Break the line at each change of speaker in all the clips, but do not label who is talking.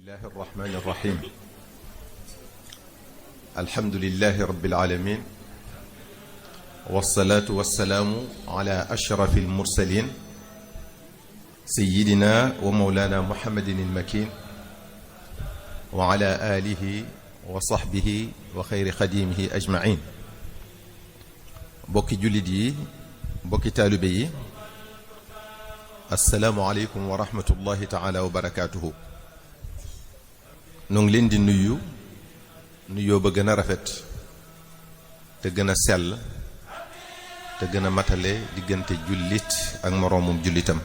الله الرحمن الرحيم الحمد لله رب العالمين والصلاة والسلام على أشرف المرسلين سيدنا ومولانا محمد المكين وعلى آله وصحبه وخير خديمه أجمعين بوكي جلدي بوكي تالبي السلام عليكم ورحمة الله تعالى وبركاته نون لين دي نيو با gëna rafet te gëna sell te gëna matale digënté jullit ak moromum jullitam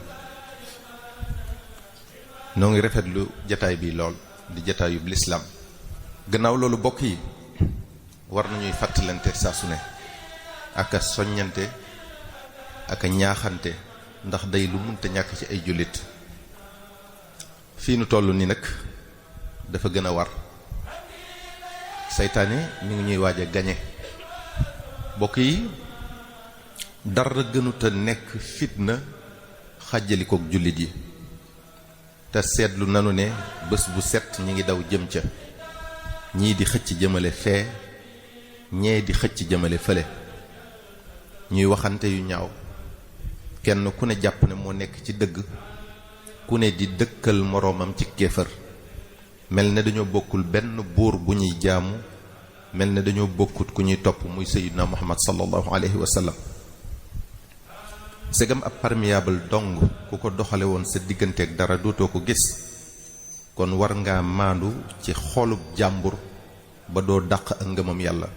no ngi rafetlu jotaay bi lool di jotaayub l'islam gannaaw loolu bokk yi war nañuy fàttalante saa su ne ak soññante ak ñaaxante ndax day lu munta ñàkk ci ay jullit fii nu toll ni nag dafa gën a war saytaane mi ngi ñuy waaj a gañe bokk yi dara gënuta nekk fitna xàjjalikook jullit yi te seetlu nanu ne bés bu set ñi ngi daw jëm ca ñii di xëcc jëmale fee ñee di xëcc jëmale fële ñuy waxante yu ñaaw kenn ku ne jàpp ne moo nekk ci dëgg ku ne di dëkkal moroomam ci kéefër mel ne dañoo bokkul benn buur bu ñuy jaamu mel ne dañoo bokkut ku ñuy topp muy sayyidina Muhammad sallallahu alayhi wa sallam segam ab perméable dong ku ko doxale woon sa digganteeg dara dootoo ko gis kon war ngaa maandu ci xolub jàmbur ba doo dàq ak ngëmam yàlla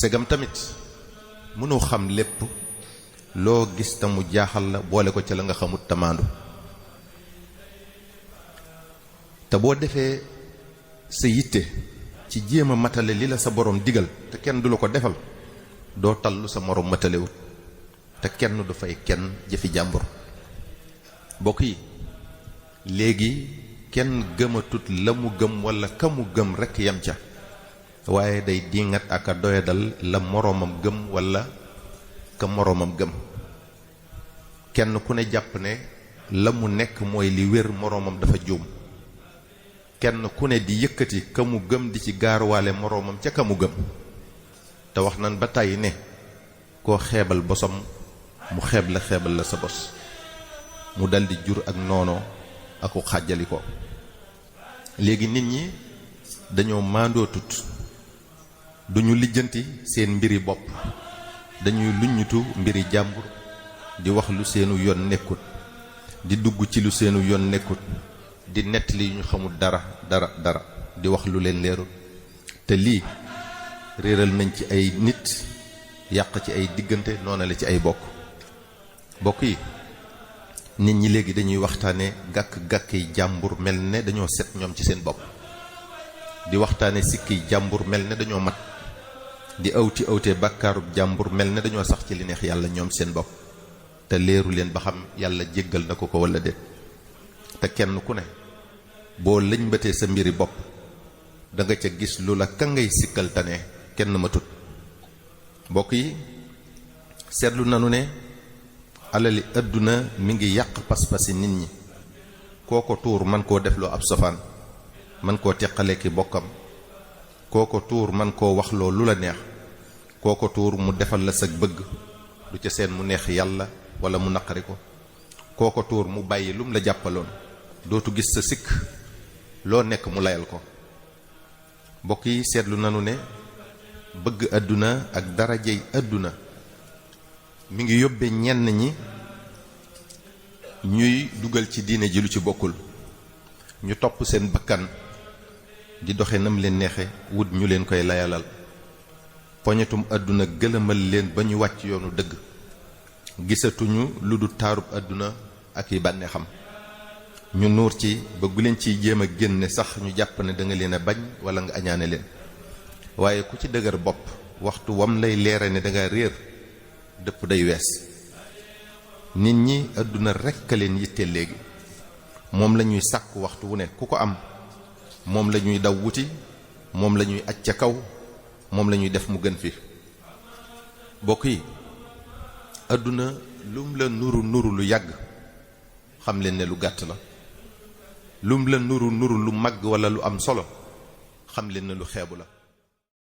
segam tamit mënoo xam lépp loo gis ta mu jaaxal la boole ko ca la nga xamut ta maandu te boo defee sa yitte ci jéem a matale li la sa borom digal te kenn du la ko defal doo tallu sa morom matalewut te kenn du fay kenn jëfi jàmbur bokk yi léegi kenn gëmatut la mu gëm wala ka mu gëm rekk yam ca waaye day dingat ak a doyadal la moroomam gëm wala ka moroomam gëm kenn ku ne jàpp ne la mu nekk mooy li wér moroomam dafa juum kenn ku ne di yëkkati ka mu gëm di ci gaaruwaale moroomam ca ka mu gëm te wax nan ba tàyyi ne koo xeebal bosam mu xeebal la sa bos mu daldi jur ak noonoo aku xàjjali ko léegi nit ñi dañoo maandootut duñu lijjanti seen mbiri bopp dañuy luññutu mbiri jàmbur di wax lu seenu yoon nekkut di dugg ci lu seenu yoon nekkut di nettali yu ñu xamul dara di wax lu leen leerul te lii réeral nañ ci ay nit yàq ci ay diggante noonale ci ay bokk yi nit ñi léegi dañuy waxtaane gàkk-gàkk yi jàmbur mel ne dañoo set ñoom ci seen bopp di waxtaane sikki jàmbur mel ne dañoo mat di awte bàkkaarub jàmbur mel ne dañoo sax ci li neex yàlla ñoom seen bopp te leeru leen ba xam yàlla jéggal na ko walla déet te kenn ku ne boo lëñbatee sa mbiri bopp da nga ca gis lu la ka ngay sikkal tane kenn matut mbokk yi seetlu nanu ne alali àdduna mi ngi yàq pas-pasi nit ñi kooko tuur man koo defloo ab sofaan man koo teqale ki bokkam kooko tuur man koo waxloo lu la neex kooko tuur mu defal la sag bëgg du ca seen mu neex yàlla wala mu naqari ko kooko tuur mu bàyyi lum la jàppaloon dootu gis sa sikk loo nekk mu layal ko mbokk yi seetlu nanu ne bëgg àdduna ak darajey àdduna mi ngi yóbbe ñenn ñi ñuy dugal ci diine ji lu ci bokkul ñu topp seen bakkan di doxe nam leen neexe wut ñu leen koy layalal poñetum àdduna gëlëmal leen ba ñu wàcc yoonu dëgg gisatuñu lu du taarub àdduna ak yi bànneexam ñu nuur ci ba gu leen ciy jéem a génne sax ñu jàpp ne da nga leen a bañ wala nga añaane leen waaye ku ci dëgër bopp waxtu wam lay leere ne da nga réer dëpp day wees nit ñi àdduna rekk a leen yitteel léegi moom la ñuy sàkk waxtu wu ne ku ko am moom la ñuy daw wuti moom la ñuy aj ca kaw moom la ñuy def mu gën fi bokk yi àdduna lum la nuru lu yàgg xam leen ne lu gàtt la lum la nuru nuru lu mag wala lu am solo xam leen ne lu xeebu la